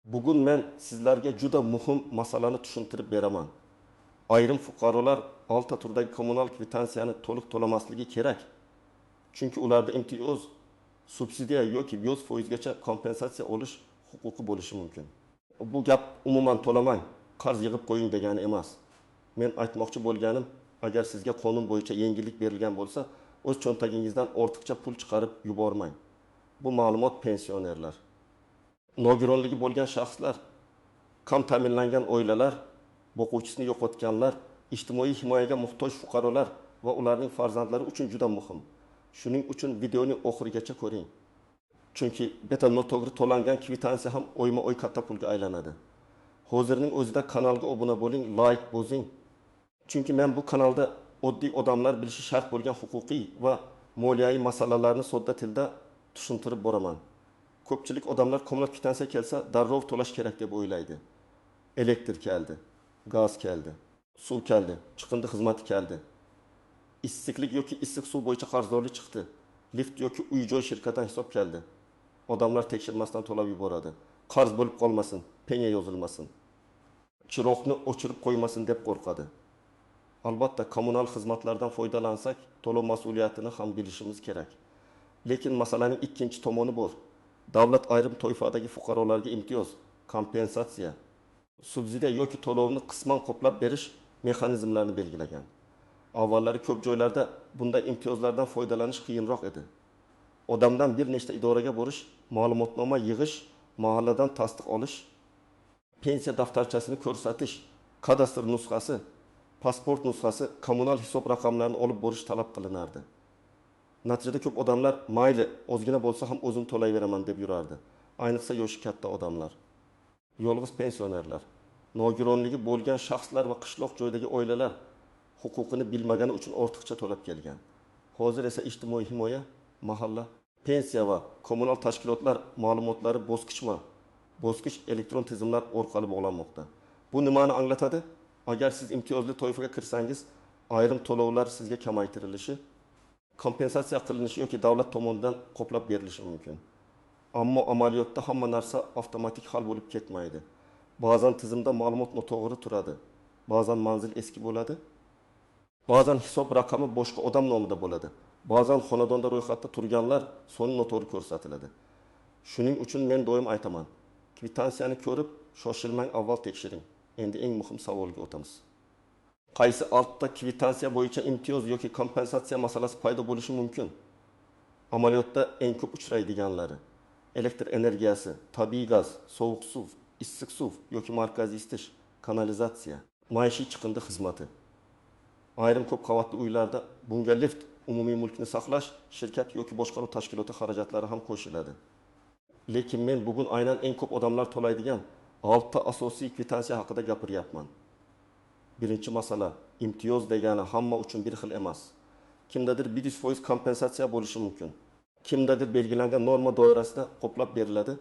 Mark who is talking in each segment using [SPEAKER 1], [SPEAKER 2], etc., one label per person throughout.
[SPEAKER 1] Bugun men sizlarga juda muhim masalani tushuntirib beraman. Ayrim fuqarolar oltita turdagi kommunal kvitansiyani to'liq to'lamasligi kerak. Chunki ularda imtiyoz, subsidiya yoki 100 foizgacha kompensatsiya olish huquqi bo'lishi mumkin. Bu gap umuman to'lamang, qarz yig'ib qo'ying degani emas. Men aytmoqchi bo'lganim, agar sizga qonun bo'yicha yengillik berilgan bo'lsa, o'z cho'ntagingizdan ortiqcha pul chiqarib yubormang. Bu ma'lumot pensionerlar, nogironligi bo'lgan shaxslar, kam ta'minlangan oilalar, boquvchisini yo'qotganlar, ijtimoiy himoyaga muhtoj fuqarolar va ularning farzandlari uchun juda muhim. Shuning uchun videoni oxirigacha ko'ring. Chunki beta noto'g'ri to'langan kvitansiya ham oyma-oy katta pulga aylanadi. Hozirning o'zida kanalga obuna bo'ling, like bosing. Chunki men bu kanalda oddiy odamlar bilishi shart bo'lgan huquqiy va moliyaviy masalalarni sodda tilda tushuntirib boraman. Ko'pchilik odamlar kommunal kvitansiya kelsa darrov to'lash kerak deb o'ylaydi. Elektr keldi, gaz keldi, suv keldi, chiqindi xizmati keldi. Issiqlik yoki issiq suv bo'yicha qarzdorlik chiqdi. Lift yoki uy-joy shirkatidan hisob keldi. Odamlar tekshirmasdan to'lab yuboradi. Qarz bo'lib qolmasin, penya yozilmasin. Chiroqni o'chirib qo'ymasin deb qo'rqadi. Albatta, kommunal xizmatlardan foydalansak, to'lov mas'uliyatini ham bilishimiz kerak. Lekin masalaning ikkinchi tomoni bor. Davlat ayrim toifadagi fuqarolarga imtiyoz, kompensatsiya, subsidiya yoki to'lovni qisman qoplab berish mexanizmlarini belgilagan. Avvallari ko'p joylarda bunday imtiyozlardan foydalanish qiyinroq edi. Odamdan bir nechta idoraga borish, ma'lumotnoma yig'ish, mahalladan tasdiq olish, pensiya daftarchasini ko'rsatish, kadastr nusxasi, pasport nusxasi, kommunal hisob raqamlarini olib borish talab qilinardi. Natijada ko'p odamlar mayli, ozgina bo'lsa ham o'zim to'layveraman deb yurardi. Ayniqsa yoshi katta odamlar, yolg'iz pensionerlar, nogironligi bo'lgan shaxslar va qishloq joydagi oilalar huquqini bilmagani uchun ortiqcha to'lab kelgan. Hozir esa ijtimoiy himoya, mahalla, pensiya va kommunal tashkilotlar ma'lumotlari bosqichma-bosqich elektron tizimlar orqali bog'lanmoqda. Bu nimani anglatadi? Agar siz imtiyozli toifaga kirsangiz, ayrim to'lovlar sizga kamaytirilishi, kompensatsiya qilinishi yoki davlat tomonidan qoplab berilishi mumkin. Ammo amaliyotda hamma narsa avtomatik hal bo'lib ketmaydi. Ba'zan tizimda ma'lumot noto'g'ri turadi, ba'zan manzil eski bo'ladi, ba'zan hisob raqami boshqa odam nomida bo'ladi, ba'zan xonadonda ro'yxatda turganlar soni noto'g'ri ko'rsatiladi. Shuning uchun men doim aytaman, kvitansiyani ko'rib shoshilmang, avval tekshiring. Endi eng muhim savolga o'tamiz. Qaysi oltita kvitansiya bo'yicha imtiyoz yoki kompensatsiya masalasi paydo bo'lishi mumkin? Amaliyotda eng ko'p uchraydiganlari: elektr energiyasi, tabiiy gaz, sovuq suv, issiq suv yoki markaziy isitish, kanalizatsiya, maishiy chiqindi xizmati. Ayrim ko'p qavatli uylarda bunga lift, umumiy mulkni saqlash, shirkat yoki boshqaruv tashkiloti xarajatlari ham qo'shiladi. Lekin men bugun aynan eng ko'p odamlar to'laydigan oltita asosiy kvitansiya haqida gapiryapman. Birinchi masala, imtiyoz degani hamma uchun bir xil emas. Kimdadir 100% kompensatsiya bo'lishi mumkin. Kimdadir belgilangan norma doirasida qoplab beriladi.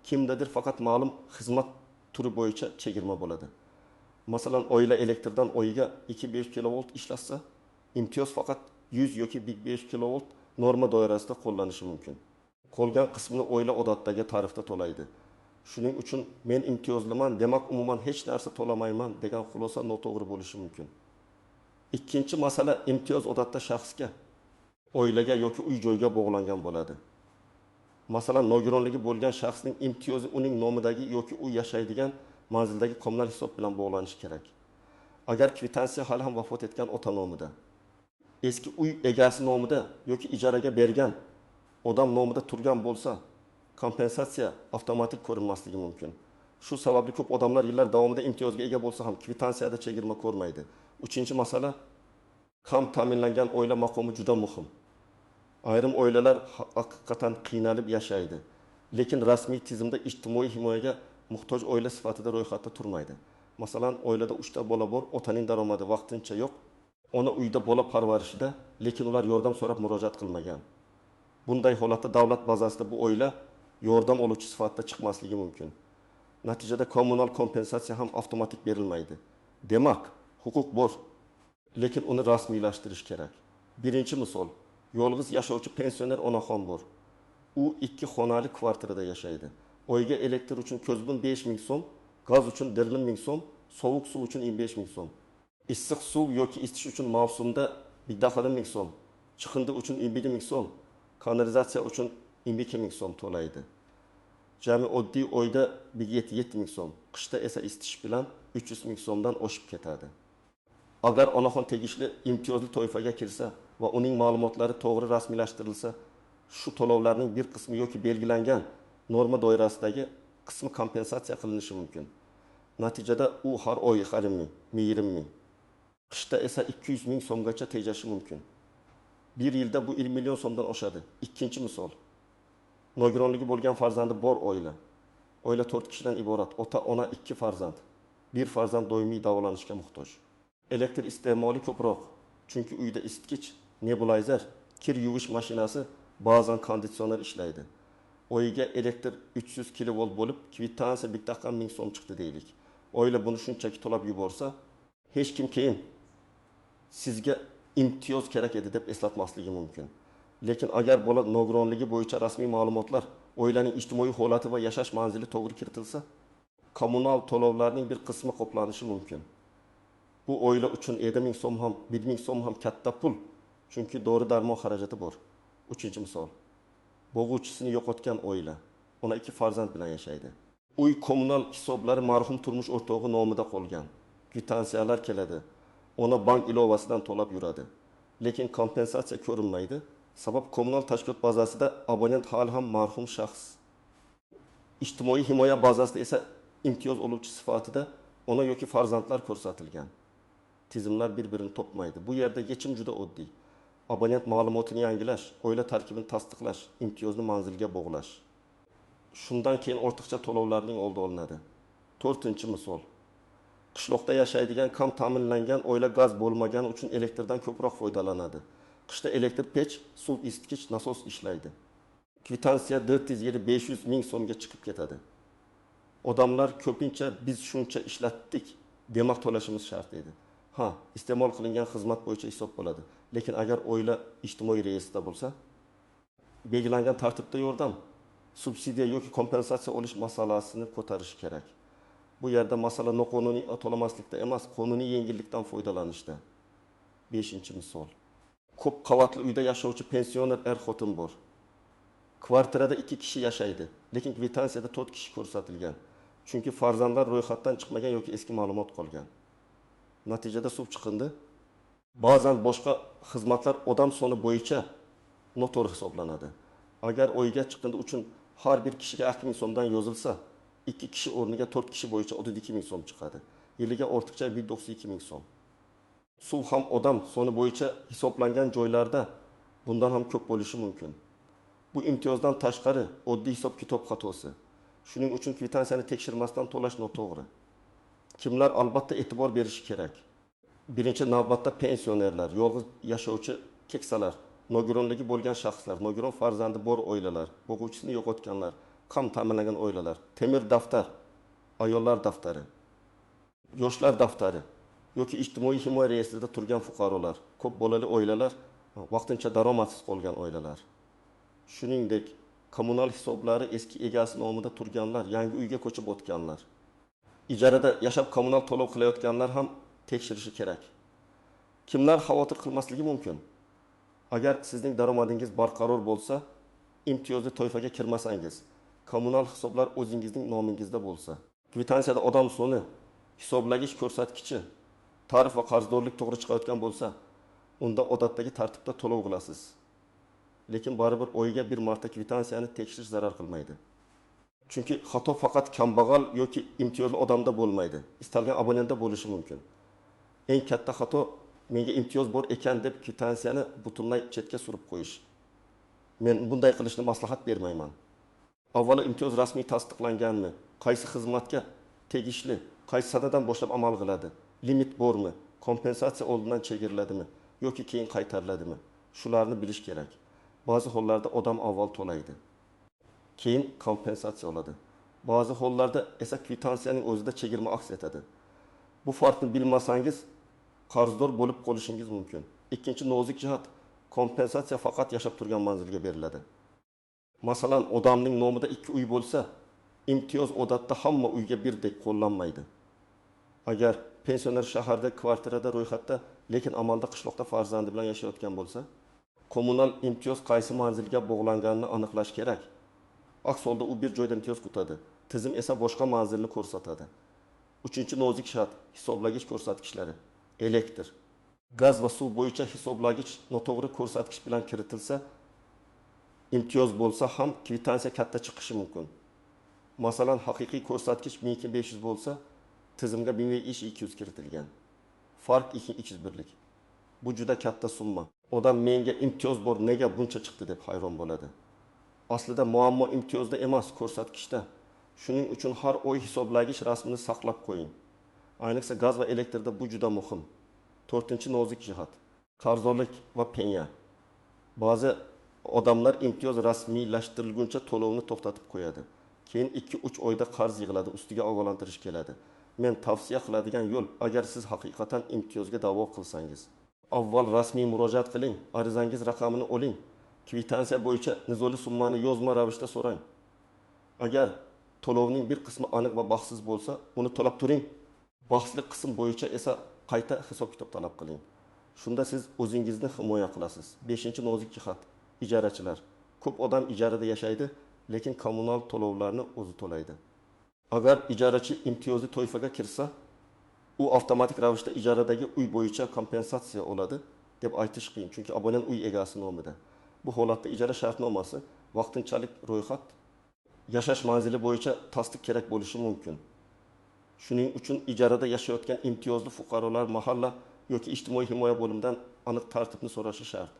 [SPEAKER 1] Kimdadir faqat ma'lum xizmat turi bo'yicha chegirma bo'ladi. Masalan, oila elektrdan oyiga 2,5 kilovolt ishlatsa, imtiyoz faqat 100 yoki 1,5 kilovolt norma doirasida qo'llanishi mumkin. Qolgan qismini oila odatdagi tarifda to'laydi. Shuning uchun men imtiyozliman, demak umuman hech narsa to'lamayman degan xulosa noto'g'ri bo'lishi mumkin. Ikkinchi masala, imtiyoz odatda shaxsga, oilaga yoki uy-joyga bog'langan bo'ladi. Masalan, nogironligi bo'lgan shaxsning imtiyozi uning nomidagi yoki u yashaydigan manzildagi kommunal hisob bilan bog'lanishi kerak. Agar kvitansiya hali ham vafot etgan ota nomida, eski uy egasi nomida yoki ijaraga bergan odam nomida turgan bo'lsa, kompensatsiya avtomatik ko'rinmasligi mumkin. Shu sababli ko'p odamlar yillar davomida imtiyozga ega bo'lsa ham kvitansiyada chegirma ko'rmaydi. Uchinchi masala, kam ta'minlangan oila maqomi juda muhim. Ayrim oilalar haqiqatan qiynalib yashaydi, lekin rasmiy tizimda ijtimoiy himoyaga muhtoj oila sifatida ro'yxatda turmaydi. Masalan, oilada 3 ta bola bor, otaning daromadi vaqtincha yo'q, ona uyda bola parvarishida, lekin ular yordam so'rab murojaat qilmagan. Bunday holatda davlat bazasida bu oila yordam oluvchi sifatida chiqmasligi mumkin. Natijada kommunal kompensatsiya ham avtomatik berilmaydi. Demak, huquq bor, lekin uni rasmiylashtirish kerak. Birinchi misol, yolg'iz yashovchi pensioner onaxon bor. U 2 xonali kvartirada yashaydi. Oyga elektr uchun ko'zbun 5000 so'm, gaz uchun 1,5 ming so'm, sovuq suv uchun 25 ming so'm. Issiq suv yoki isitish uchun mavsumda 1,5 ming so'm, chiqindi uchun 11 ming so'm, kanalizatsiya uchun 22 ming so'm to'laydi. Jami oddiy oyda 1,7 ming so'm, qishda esa isitish bilan 300 ming so'mdan oshib ketadi. Agar onaxon tegishli imtiyozli toifaga kirsa va uning ma'lumotlari to'g'ri rasmiylashtirilsa, shu to'lovlarning bir qismi yoki belgilangan norma doirasidagi qismi kompensatsiya qilinishi mumkin. Natijada u har oy 2,5 ming, 20 ming, qishda esa 200 ming so'mgacha tejashi mumkin. Bir yilda bu 1 million so'mdan oshadi. Ikkinchi misol. Nogironligi bo'lgan farzandi bor oila. Oila 4 kishidan iborat. Ota, ona, 2 farzand. Bir farzand doimiy davolanishga muhtoj. Elektr iste'moli ko'proq. Chunki uyda isitgich, nebulayzer, kir yuvish mashinasi, ba'zan konditsioner ishlaydi. Oyiga elektr 300 kilovolt bo'lib, kvitansiya 1,5 ming so'm chiqdi deylik. Oila buni shunchaki to'lab yuborsa, hech kim keyin sizga imtiyoz kerak edi deb eslatmasligi mumkin. Lekin agar bola nogironligi bo'yicha rasmiy ma'lumotlar, oilaning ijtimoiy holati va yashash manzili to'g'ri kiritilsa, kommunal to'lovlarning bir qismi qoplanishi mumkin. Bu oila uchun 7 ming so'm ham, 1 ming so'm ham katta pul, chunki dori-darmon xarajati bor. Uchinchi misol. Bo'g'uvchisini yo'qotgan oila, ona 2 farzand bilan yashaydi. Uy kommunal hisoblari marhum turmush o'rtog'i nomida qolgan. Kvitansiyalar keladi. Ona bank ilovasidan to'lab yuradi. Lekin kompensatsiya ko'rinmaydi. Sabab kommunal tashkilot bazasida abonent hali ham marhum shaxs. Ijtimoiy himoya bazasida esa imtiyoz oluvchi sifatida ona yoki farzandlar ko'rsatilgan. Tizimlar bir-birini topmaydi. Bu yerda yechim juda oddiy. Abonent ma'lumotini yangilash, oila tarkibini tasdiqlash, imtiyozni manzilga bog'lash. Shundan keyin ortiqcha to'lovlarning oldi olinadi. To'rtinchi misol. Qishloqda yashaydigan kam ta'minlangan oila gaz bo'lmagani uchun elektrdan ko'proq foydalanadi. Qishda elektr pech, suv isitgich, nasos ishlaydi. Kvitansiya 450-500 ming so'mga chiqib ketadi. Odamlar ko'pincha biz shuncha ishlatdik, demak to'lashimiz shart edi. Ha, iste'mol qilingan xizmat bo'yicha hisob bo'ladi. Lekin agar oila ijtimoiy reyestrda bo'lsa, belgilangan tartibda yordam, subsidiya yoki kompensatsiya olish masalasini ko'tarish kerak. Bu yerda masala noqonuniy to'lamaslikda emas, qonuniy yengillikdan foydalanishda. 5-misol. Ko'p qavatli uyda yashovchi pensioner er-xotin bor. Kvartirada 2 kishi yashaydi, lekin kvitansiyada 4 kishi ko'rsatilgan. Chunki farzandlar ro'yxatdan chiqmagan yoki eski ma'lumot qolgan. Natijada suv chiqindi, ba'zan boshqa xizmatlar odam soni bo'yicha noto'g'ri hisoblanadi. Agar oyga chiqindi uchun har bir kishiga 2 ming so'mdan yozilsa, 2 kishi o'rniga 4 kishi bo'yicha 32 ming so'm chiqadi. Yiliga ortiqcha 192 ming so'm. Suv ham odam soni bo'yicha hisoblangan joylarda bundan ham ko'p bo'lishi mumkin. Bu imtiyozdan tashqari oddiy hisob-kitob xatosi. Shuning uchun kvitansiyani tekshirmasdan to'lash noto'g'ri. Kimlar albatta e'tibor berishi kerak? Birinchi navbatda pensionerlar, yolg'iz yashovchi keksalar, nogironligi bo'lgan shaxslar, nogiron farzandi bor oilalar, bo'g'uvchisini yo'qotganlar, kam ta'minlangan oilalar, temir daftar, ayollar daftari, yoshlar daftari yoki ijtimoiy himoya reyestrida turgan fuqarolar, ko'p bolali oilalar, vaqtincha daromadsiz qolgan oilalar. Shuningdek, kommunal hisoblari eski egasi nomida turganlar, yangi uyga ko'chib o'tganlar, ijarada yashab kommunal to'lov qilayotganlar ham tekshirishi kerak. Kimlar xavotir qilmasligi mumkin? Agar sizning daromadingiz barqaror bo'lsa, imtiyozli toifaga kirmasangiz, kommunal hisoblar o'zingizning nomingizda bo'lsa, kvitansiyada odam soni, hisoblagich ko'rsatkichi, tarif va qarzdorlik to'g'ri chiqayotgan bo'lsa, unda odatdagi tartibda to'lov qilasiz. Lekin baribir oyga bir marta kvitansiyani tekshirish zarar qilmaydi. Chunki xato faqat kambag'al yoki imtiyozli odamda bo'lmaydi, istalgan abonentda bo'lishi mumkin. Eng katta xato menga imtiyoz bor ekan deb kvitansiyani butunlay chetga surib qo'yish. Men bunday qilishni maslahat bermayman. Avvalo imtiyoz rasmiy tasdiqlanganmi, qaysi xizmatga tegishli, qaysi sanadan boshlab amal qiladi, limit bormi, kompensatsiya oldindan chegiriladimi yoki keyin qaytariladimi? Shularni bilish kerak. Ba'zi hollarda odam avval to'laydi, keyin kompensatsiya oladi. Ba'zi hollarda esa kvitansiyaning o'zida chegirma aks etadi. Bu farqni bilmasangiz qarzdor bo'lib qolishingiz mumkin. Ikkinchi nozik jihat, kompensatsiya faqat yashab turgan manzilga beriladi. Masalan, odamning nomida 2 uy bo'lsa, Imtiyoz odatda hamma uyga birdek qo'llanmaydi. Agar pensioner shaharda kvartirada ro'yxatda, lekin amalda qishloqda farzandi bilan yashayotgan bo'lsa, kommunal imtiyoz qaysi manzilga bog'langanini aniqlash kerak. Aks holda u bir joyda imtiyoz kutadi, tizim esa boshqa manzilni ko'rsatadi. Uchinchi nozik jihat: hisoblagich ko'rsatkichlari. Elektr, gaz va suv bo'yicha hisoblagich noto'g'ri ko'rsatkich bilan kiritilsa, imtiyoz bo'lsa ham kvitansiya katta chiqishi mumkin. Masalan, haqiqiy ko'rsatkich 1500 bo'lsa, tizimga 1200 kiritilgan. Farq 201 birlik. Bu juda katta summa. Odam menga imtiyoz bor, nega buncha chiqdi deb hayron bo'ladi. Aslida muammo imtiyozda emas, ko'rsatkichda. Shuning uchun har oy hisoblagich rasmini saqlab qo'ying. Ayniqsa gaz va elektrda bu juda muhim. To'rtinchi nozik jihat: qarzdorlik va penya. Ba'zi odamlar imtiyoz rasmiylashtirilguncha to'lovni to'xtatib qo'yadi. Keyin 2-3 oyda qarz yig'iladi, ustiga ogohlantirish keladi. Men tavsiya qiladigan yo'l, agar siz haqiqatan imtiyozga da'vo qilsangiz, avval rasmiy murojaat qiling, arizangiz raqamini oling, kvitansiya bo'yicha nizoli summani yozma ravishda so'rang. Agar to'lovning bir qismi aniq va bahssiz bo'lsa, uni to'lab turing. Bahsli qism bo'yicha esa qayta hisob-kitob talab qiling. Shunda siz o'zingizni himoya qilasiz. Beshinchi nozik jihat: ijarachilar. Ko'p odam ijarada yashaydi, lekin kommunal to'lovlarni o'zi to'laydi. Agar ijarachi imtiyozli toifaga kirsa, u avtomatik ravishda ijaradagi uy bo'yicha kompensatsiya oladi deb aytish qiyin, chunki abonent uy egasi nomida. Bu holatda ijara shartnomasi, vaqtinchalik ro'yxat, yashash manzili bo'yicha tasdiq kerak bo'lishi mumkin. Shuning uchun ijarada yashayotgan imtiyozli fuqarolar mahalla yoki ijtimoiy himoya bo'limidan aniq tartibni so'rashi shart.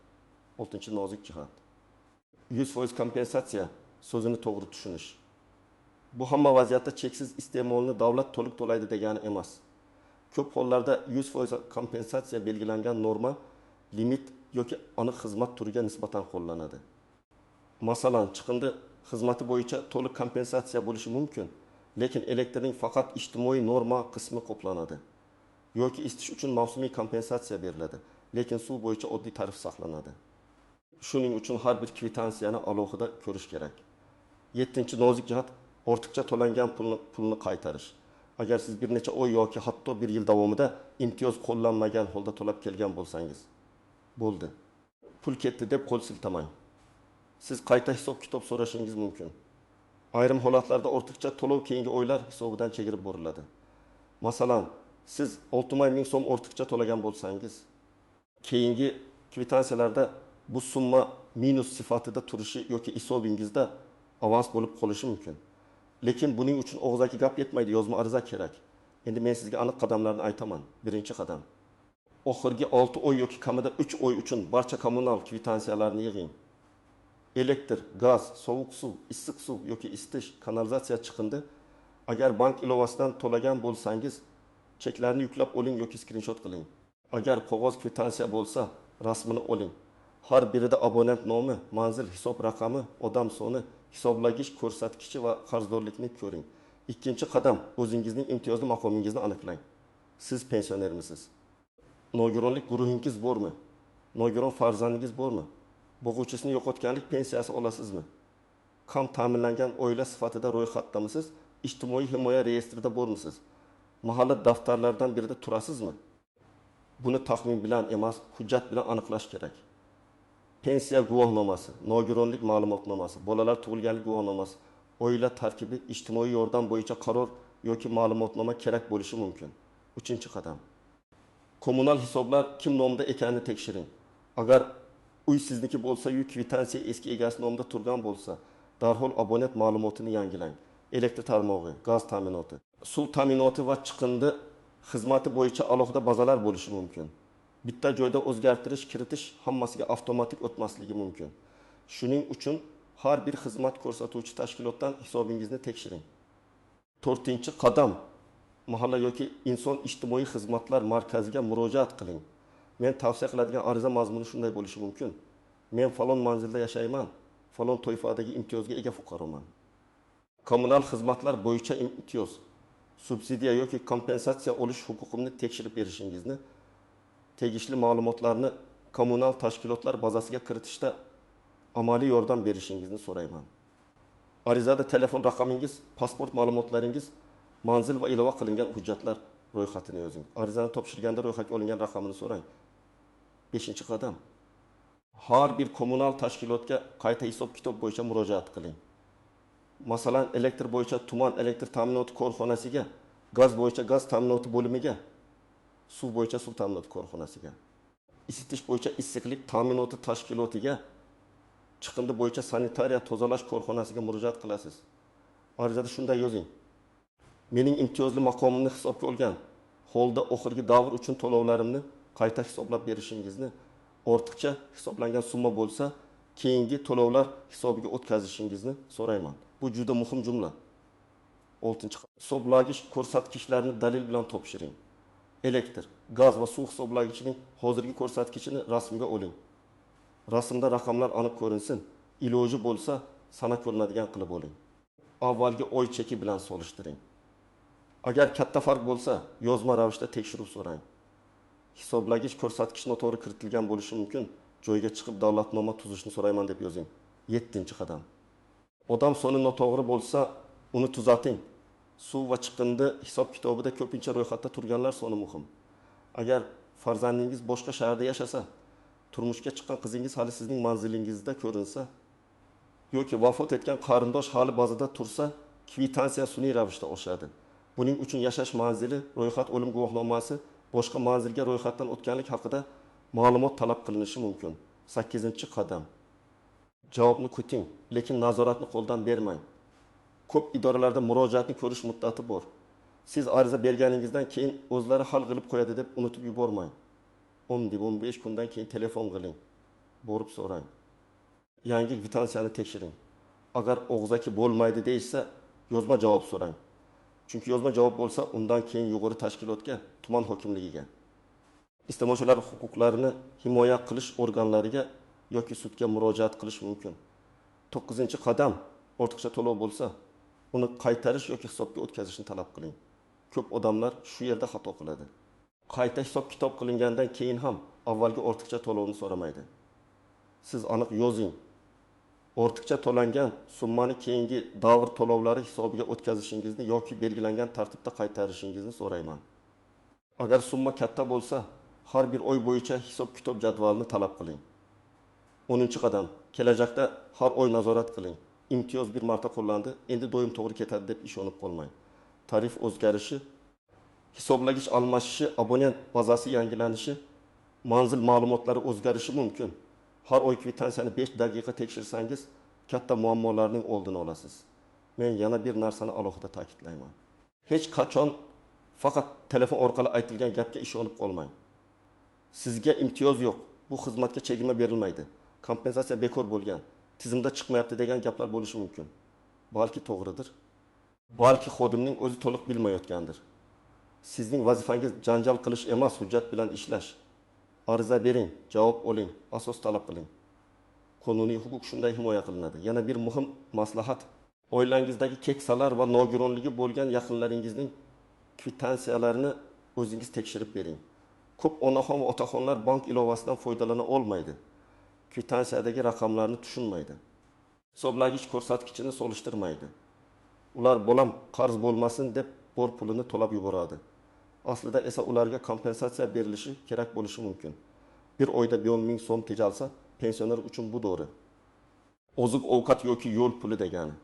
[SPEAKER 1] Oltinchi nozik jihat: 100% kompensatsiya so'zini to'g'ri tushunish. Bu hamma vaziyatda cheksiz iste'molni davlat to'liq to'laydi degani emas. Ko'p hollarda 100% kompensatsiya belgilangan norma, limit yoki aniq xizmat turiga nisbatan qo'llanadi. Masalan, chiqindi xizmati bo'yicha to'liq kompensatsiya bo'lishi mumkin, lekin elektrning faqat ijtimoiy norma qismi qoplanadi. Yoki isitish uchun mavsumiy kompensatsiya beriladi, lekin suv bo'yicha oddiy tarif saqlanadi. Shuning uchun har bir kvitansiyani alohida ko'rish kerak. Yettinchi nozik jihat: ortiqcha to'langan pulni qaytarish. Agar siz bir necha oy yoki hatto bir yil davomida imtiyoz qo'llanmagan holda to'lab kelgan bo'lsangiz, bo'ldi. Pul ketdi deb qo'l siltamang. Siz qayta hisob-kitob so'rashingiz mumkin. Ayrim holatlarda ortiqcha to'lov keyingi oylar hisobidan chegirib boriladi. Masalan, siz 6 ming so'm ortiqcha to'lagan bo'lsangiz, keyingi kvitansiyalarda bu summa minus sifatida turishi yoki hisobingizda avans bo'lib qolishi mumkin. Lekin buning uchun og'zaki gap yetmaydi, yozma ariza kerak. Endi men sizga aniq qadamlarni aytaman. Birinchi qadam: oxirgi 6 oy yoki kamida 3 oy uchun barcha kommunal kvitansiyalarni yig'ing. Elektr, gaz, sovuq suv, issiq suv yoki isitish, kanalizatsiya, chiqindi. Agar bank ilovasidan to'lagan bo'lsangiz, cheklarni yuklab oling yoki skrinshot qiling. Agar qog'oz kvitansiya bo'lsa, rasmini oling. Har birida abonent nomi, manzil, hisob raqami, odam soni, hisoblagich ko'rsatkichi va qarzdorlikni ko'ring. Ikkinchi qadam: o'zingizning imtiyozli maqomingizni aniqlang. Siz pensionermisiz? Nogironlik guruhingiz bormi? Nogiron farzandingiz bormi? Boquvchisini yo'qotganlik pensiyasi olasizmi? Kam ta'minlangan oila sifatida ro'yxatdamisiz? Ijtimoiy himoya reyestrida bormisiz? Mahalla daftarlaridan birida turasizmi? Buni taxmin bilan emas, hujjat bilan aniqlash kerak. Pensiya guvohnomasi, nogironlik ma'lumotnomasi, bolalar tug'ilganlik guvohnomasi, oila tarkibi, ijtimoiy yordam bo'yicha qaror yoki ma'lumotnoma kerak bo'lishi mumkin. Uchinchi qadam: kommunal hisoblar kim nomida ekanini tekshiring. Agar uy sizniki bo'lsa-yu, kvitansiya eski egasi nomida turgan bo'lsa, darhol abonent ma'lumotini yangilang. Elektr tarmog'i, gaz ta'minoti, suv ta'minoti va chiqindi xizmati bo'yicha alohida bazalar bo'lishi mumkin. Bitta joyda o'zgartirish kiritish hammasiga avtomatik o'tmasligi mumkin. Shuning uchun har bir xizmat ko'rsatuvchi tashkilotdan hisobingizni tekshiring. To'rtinchi qadam: mahalla yoki inson ijtimoiy xizmatlar markaziga murojaat qiling. Men tavsiya qiladigan ariza mazmuni shunday bo'lishi mumkin: men falon manzilda yashayman, falon toifadagi imtiyozga ega fuqaroman. Kommunal xizmatlar bo'yicha imtiyoz, subsidiya yoki kompensatsiya olish huquqimni tekshirib berishingizni, tegishli ma'lumotlarni kommunal tashkilotlar bazasiga kiritishda amaliy yordam berishingizni so'rayman. Arizada telefon raqamingiz, pasport ma'lumotlaringiz, manzil va ilova qilingan hujjatlar ro'yxatini yozing. Arizani topshirganda ro'yxatga olingan raqamini so'rang. 5-qadam. Har bir kommunal tashkilotga qayta hisob-kitob bo'yicha murojaat qiling. Masalan, elektr bo'yicha tuman elektr ta'minoti korxonasiga, gaz bo'yicha gaz ta'minoti bo'limiga, suv bo'yicha suv ta'minoti korxonasiga, isitish bo'yicha issiqlik ta'minoti tashkilotiga, chiqindi bo'yicha sanitariya tozalash korxonasiga murojaat qilasiz. Arizada shunday yozing: mening imtiyozli maqomimni hisobga olgan holda oxirgi davr uchun to'lovlarimni qayta hisoblab berishingizni, ortiqcha hisoblangan summa bo'lsa, keyingi to'lovlar hisobiga o'tkazishingizni so'rayman. Bu juda muhim jumla. 6-hisoblagich ko'rsatkichlarni dalil bilan topshiring. Elektr, gaz va suv hisoblagichining hozirgi ko'rsatkichini rasmga oling. Rasmda raqamlar aniq ko'rinsin, iloji bo'lsa sana ko'rinadigan qilib oling. Avvalgi oy cheki bilan solishtiring. Agar katta farq bo'lsa, yozma ravishda tekshiruv so'rang. Hisoblagich ko'rsatkich noto'g'ri kiritilgan bo'lishi mumkin. Joyga chiqib dalolatnoma tuzishni so'rayman deb yozing. 7-qadam. Odam soni noto'g'ri bo'lsa, uni tuzating. Suv va chiqindi hisob-kitobida ko'pincha ro'yxatda turganlar soni muhim. Agar farzandingiz boshqa shaharda yashasa, turmushga chiqqan qizingiz hali sizning manzilingizda ko'rinsa yoki vafot etgan qarindosh hali bazada tursa, kvitansiya sun'iy ravishda oshadi. Buning uchun yashash manzili, ro'yxat o'lim guvohnomasi, boshqa manzilga ro'yxatdan o'tganlik haqida ma'lumot talab qilinishi mumkin. 8-qadam. Javobni kuting, lekin nazoratni qo'ldan bermang. Ko'p idoralarda murojaatni ko'rish muddati bor. Siz ariza berganingizdan keyin o'zlari hal qilib qo'yadi deb unutib yubormang. 10-15 kundan keyin telefon qiling, borib so'rang. Yangi kvitansiyani tekshiring. Agar og'zaki bo'lmaydi deyishsa, yozma javob so'rang. Chunki yozma javob bo'lsa, undan keyin yuqori tashkilotga, tuman hokimligiga, iste'molchilar huquqlarini himoya qilish organlariga yoki sudga murojaat qilish mumkin. 9-qadam. Ortiqcha to'lov bo'lsa, uni qaytarish yoki hisobga o'tkazishni talab qiling. Ko'p odamlar shu yerda xato qiladi. Qayta hisob-kitob qilingandan keyin ham avvalgi ortiqcha to'lovni so'ramaydi. Siz aniq yozing. Ortiqcha to'langan summani keyingi davr to'lovlari hisobiga o'tkazishingizni yoki belgilangan tartibda qaytarishingizni so'rayman. Agar summa katta bo'lsa, har bir oy bo'yicha hisob-kitob jadvalini talab qiling. 10-qadam. Kelajakda har oy nazorat qiling. Imtiyoz bir marta qo'llandi, endi doim to'g'ri ketadi deb ishonib qolmang. Tarif o'zgarishi, hisoblagich almashishi, abonent bazasi yangilanishi, manzil ma'lumotlari o'zgarishi mumkin. Har oy kvitansiyani 5 daqiqa tekshirsangiz, katta muammolarning oldini olasiz. Men yana bir narsani alohida ta'kidlayman. Hech qachon faqat telefon orqali aytilgan gapga ishonib qolmang. Sizga imtiyoz yo'q, bu xizmatga chegirma berilmaydi, kompensatsiya bekor bo'lgan, tizimda chiqmayapti degan gaplar bo'lishi mumkin. Balki to'g'ridir. Balki xodimning o'zi to'liq bilmayotgandir. Sizning vazifangiz janjal qilish emas, hujjat bilan ishlash. Ariza bering, javob oling, asos talab qiling. Qonuniy huquq shunday himoya qilinadi. Yana bir muhim maslahat. Oilangizdagi keksalar va nogironligi bo'lgan yaqinlaringizning kvitantsiyalarini o'zingiz tekshirib bering. Ko'p onaxon va otaxonlar bank ilovasidan foydalana olmaydi. Kvitantsiyadagi raqamlarni tushunmaydi. Hisoblagich ko'rsatkichini solishtirmaydi. Ular bolam qarz bo'lmasin deb bor pulini to'lab yuboradi. Aslida esa ularga kompensatsiya berilishi kerak bo'lishi mumkin. Bir oyda 10.000 so'm tejalsa, pensioner uchun bu dori. Oziq-ovqat yoki yo'l puli degani.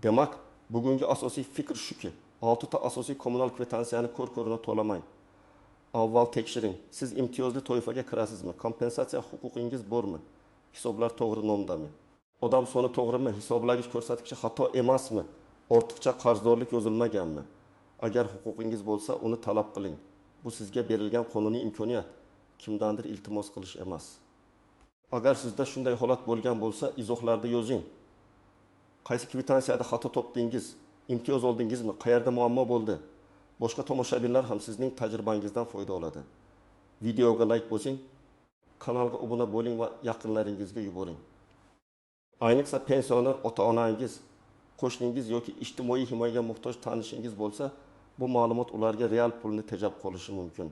[SPEAKER 1] Demak, bugungi asosiy fikr shuki, 6 ta asosiy kommunal kvitansiyani ko'r-ko'rona to'lamang. Avval tekshiring. Siz imtiyozli toifaga kirasizmi? Kompensatsiya huquqingiz bormi? Hisoblar to'g'ri nomdami? Odam soni to'g'rimi? Hisoblagich ko'rsatkichi xato emasmi? Ortiqcha qarzdorlik yozilmaganmi? Agar huquqingiz bo'lsa, uni talab qiling. Bu sizga berilgan qonuniy imkoniyat. Kimdandir iltimos qilish emas. Agar sizda shunday holat bo'lgan bo'lsa, izohlarda yozing. Qaysi kvitansiyada xato topdingiz? Imtiyoz oldingizmi? Qayerda muammo bo'ldi? Boshqa tomoshabinlar ham sizning tajribangizdan foyda oladi. Videoga like bosing, kanalga obuna bo'ling va yaqinlaringizga yuboring. Ayniqsa pensioner ota-onangiz, qo'shningiz yoki ijtimoiy himoyaga muhtoj tanishingiz bo'lsa, bu ma'lumot ularga real pulni tejab qolishi mumkin.